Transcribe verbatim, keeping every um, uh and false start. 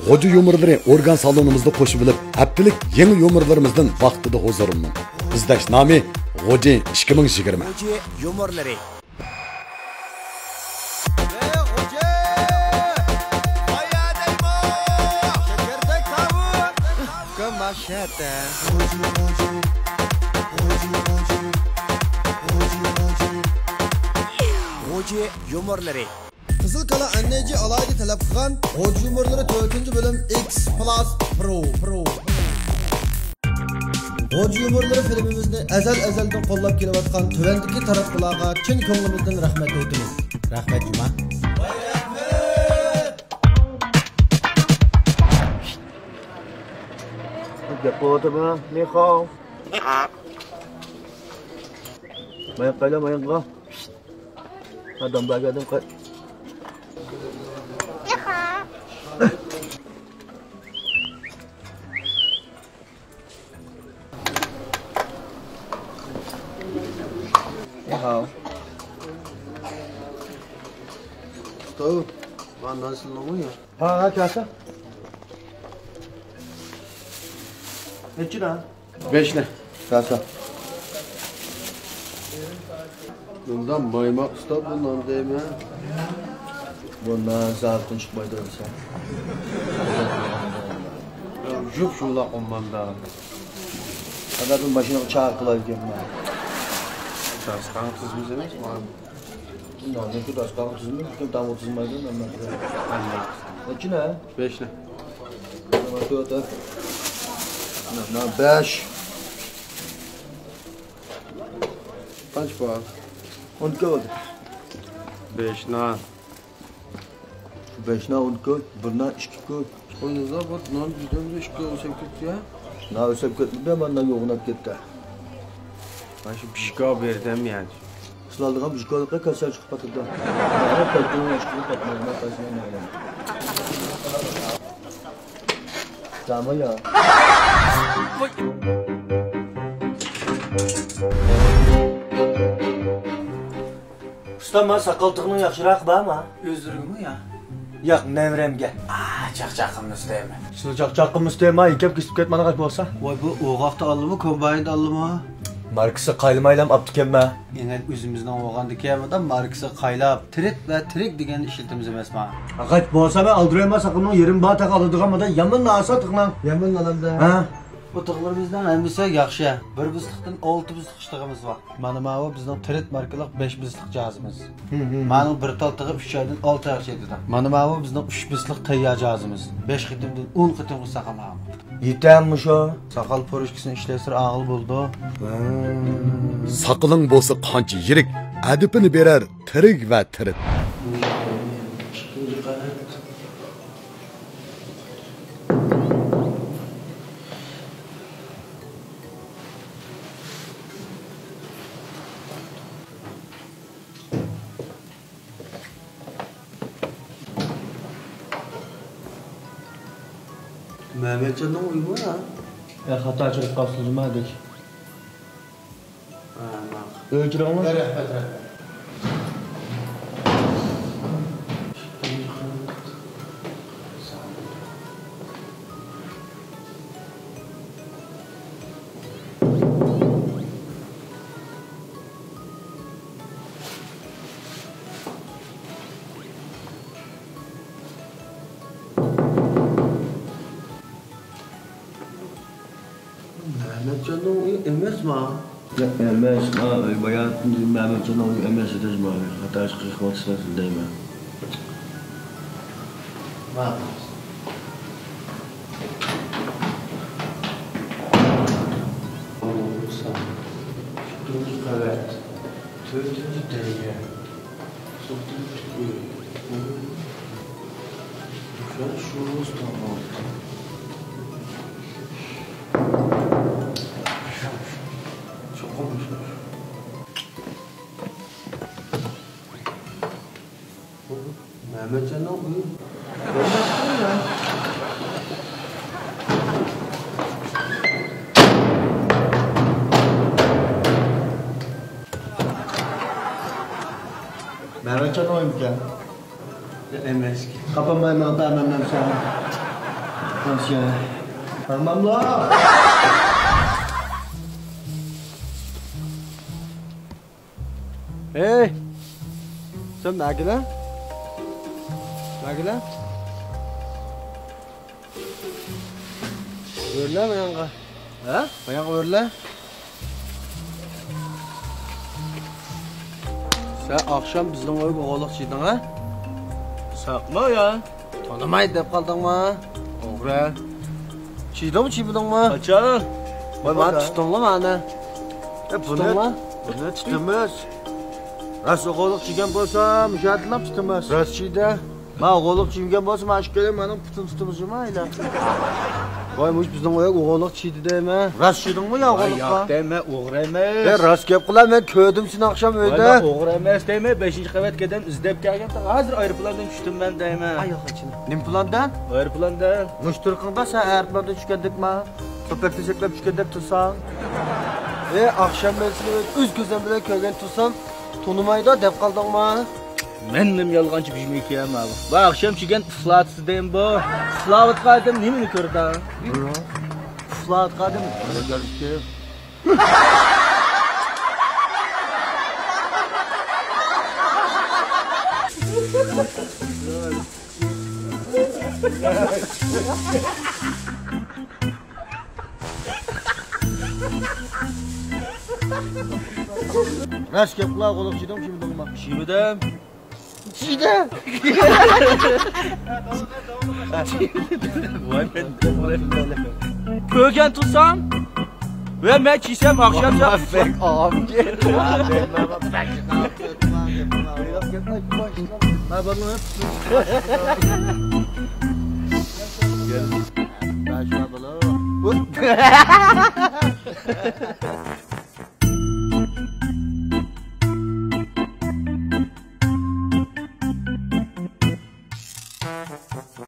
غوجا يۇمۇرلىرى ئورگان سالونىمىزدا قوشۇۋېلىپ، ھەپتىلىك يېڭى يۇمۇرلىرىمىزدىن ۋاقتىدا ھۇزۇرلىنىڭ. ئىزدەش نامى: غوجا ئىككى مىڭ يىگىرمە. غوجا يۇمۇرلىرى. ئەي غوجا! قايا دەيمۇ؟ چېكەردەك تاۋۇت! ئۇكام، مانا شەتە. غوجا يۇمۇرلىرى. قىزىل كالا ئەن ئەي جى ئالاھىدە تەلەپ قىلغان غوجا يۇمۇرلىرى تۆتىنچى بۆلۈم ئېكس پىلاس پرو، پرو. غوجا يۇمۇرلىرى فىلىمىمىزنى ئەزەل-ئەزەلدىن قوللاپ كېلىۋاتقان تۆۋەندىكى تاراتقۇلارغا چىن كۆڭلىمىزدىن رەھمەت ئېيتىمىز. رەھمەت جۇما. گەپ قىلىۋاتىمەن. نىخاۋ. ماياق قايلا، ماياققا. ئادەم بار، ئادەم قاي-، نىخاۋ. ستوپ. مانا نان سېلىنغۇ يا. ھا، ھا، كاسا. نەچچە نان؟ بەشنى. كاسا. بۇندا مايماق ئۇستا بۇ نان دەيمەن. بۇ نان زاۋۇتتىن چىقمايدۇ دېسە. يۈك شۇنداق ئومماندا. ئادەم ماشىنىغا چاقىرىپ قىلايدىكەنمەن. داستان تىزىمىز ئەمەس، مانا. ناننىڭكى داستان تىزىمىز، لېكىن تامغا تىزمايدۇ، نان. نەچچە نان؟ بەشنى. نان تۆت، ھە؟ نان بەش. قانچە بار؟ ئون ئىككى بولدى. بەش نان. شۇ بەش نان ئون كوي، بىر نان ئىككى كوي. قوينىڭىزدا بىر نان بىردەمدە ئىككى كوي ئۆسۈپ كەتتى يا. نان ئۆسۈپ كەتمىدى، مانا نان يوغىناپ كەتتى. مانا شۇ بىشكا بېرىدەم يا. سىلەر ئالىدىغان بىشكالىققا كاسسا چىقىپ قاتىدۇ. مانا پەتنىڭ ئىشقىلىپ پەتنىڭ كاسسىنى نەگىلەم. تامايا. ئۇستام، مانا ساقال تىغنىڭ ياخشىراقى بارمۇ؟ ئۆزلىرىگىمۇ يا؟ ياق، نەۋرەمگە. ئا، چاقچاق قىلمىسا دەيمەن. سىلى چاقچاق قىلمىسا دەيمەن، يېكەپ كېسىپ كەتمەڭ، غەيت بولسا. ۋاي، بۇ ئوغاقتا ئالدىمۇ، كومبايندا ئالدىمۇ؟ ماركىسى قايلىمايلام ئاپتىكەنمەن. ئېنەك ئۆزىمىزنىڭ بولغاندىكىن، مۇنداق ماركىسى قايلاپ، تىرىت ۋە تىرىك دېگەننى ئىشلىتىمىز ئەمەسما؟ غەيت بولسا مەن ئالدىرايمەن، ساقىلنىڭ يېرىم بار تاقى ئالىدىغان، مۇنداق يامان ناسا تىغنىڭ. يامان ئالامدا. ھە؟ بۇ تىغلىرىمىزنىڭ ھەممىسى ياخشى. بىر بىسلىقتىن ئالتە بىسلىق ئىشلىغىنىمىز بار. مانا ماۋۇ بىزنىڭ تىرىت ماركىلىق بەش بىسلىق جاھازىمىز. ھىم، ھىم. مانىڭ بىر تال تىغى ئۈچ ئايدىن ئالتە ئايغىچە يېتىدۇ. مانا ماۋۇ بىزنىڭ ئۈچ بىسلىق تەييار جاھازىمىز. بەش قېتىمدىن ئون قېتىمغىچە ساقال ئاغىمىز. يېتەممۇ شۇ؟ ساقال پۇرۇشكىسىنى ئىشلەتسىلە ئاغىلى بولىدۇ. ھە. ساقىلىڭ بولسا قانچە يىرىك، ئەدىپىنى بېرەر تىرىك ۋە تىرىت. ئىككىنچى قەۋەت. مەمەتجاننىڭ ئۆيىمۇ يا؟ ئە، خاتا چىقىپ قاپسىز جۇما دېدى. ھە، ماقۇل. ئۆيگە كىرىڭلار. رەھمەت، رەھمەت. مەمەتجاننىڭ ئۆيى ئەمەسما؟ ياق، ئەمەس. ھا، باياتىن مەمەتجاننىڭ ئۆيى ئەمەس ئىدى، خاتا چىقىپ قاپسىز دەيمەن. ماقۇل. ئىككىنچى قەۋەت. تۆتىنچى دەريا. سوتتىن ئۈچ ئۆي. شۇ، شۇ، شۇ. چوقۇم شۇ. مەمەتجاننىڭ ئۆيى. مەمەتجاننىڭ ئۆيىمىكەن؟ ياق، ئەمەس. قاپالمايمەن، تاماملامسا. تاماملا. ھەي! سەن نەگىلە؟ نەگىلە؟ ئۆرلە مايانغا. ھە؟ مايانغا ئۆرلە. سەن ئاخشام بىزنىڭ ئۆيگە ئوغۇرلۇق چىدىڭ، ھە؟ ساقما يا؟ تونۇماي دەپ قالدىڭما؟ ئوغرى. چىدىڭمۇ، چىدىڭمۇ؟ قاچان؟ ۋاي، مانا تۇتۇڭلا مانا. ئە، بۇنى، تۇتۇڭلا. بۇنى تۇتىمىز. راست ئوغۇرلۇق چىگەن بولسا، مۇشۇ يەردىنلا تۇتىمىز. راست چىدە. ما ئوغۇرلۇق چىگەن بولسا، ما ئىككىلى مانا پۇتىنى تۇتىمىز، ما ئىلە. ۋاي، مۇشۇ بىزنىڭ ئۆيگە ئوغۇرلۇق چىدى دەيمەن. راست چىدىڭمۇ يا ۋاي، ئوغۇرلۇققا؟ ياق دەيمەن، ئوغرى ئەمەس. ئە، راست گەپ قىلە، مەن كۆردۈم سېنى ئاخشام ۋاي، ئۆيدە. مەن ئوغرى ئەمەس دەيمەن، بەشىنچى قەۋەتكە دەم ئىزدەپ كەلگەن، ھازىر ئايروپىلاندىن چۈشتۈم مەن دەيمەن. ئاي، ياق، ئاچىنا. نېمە پىلاندىن؟ ئايروپىلاندىن. مۇشتۇرقۇڭدا سەن ئايروپىلاندىن چۈشكەندەكما؟ سوپەك تېشەكلەپ چۈشكەندەك تۇرساڭ. ئە، ئاخشام مەن سېنى ئۆز كۆزۈم بىلەن كۆرگەن تۇرسام، تونۇمايدا دەپ قالدىڭما؟ مەن نېمە يالغانچى بىژمىكىيەم ئاۋۇ. بۇ ئاخشام چۈگەن ئۇخلاتسىدىم بۇ. ئۇخلاۋاتقان ئادەم نېمىنى كۆرىدۇ؟ ئۇخلاۋاتقان ئادەم نېمىنى كۆرىدۇ؟ راست گەپ قىلا، ئوغۇللۇق چىدىڭ، چىمدىڭما؟ چىمىدىم. چىدە. ۋاي، مەن كۆرگەن تۇرسام، ۋە مەن چىسەم ئاخشام.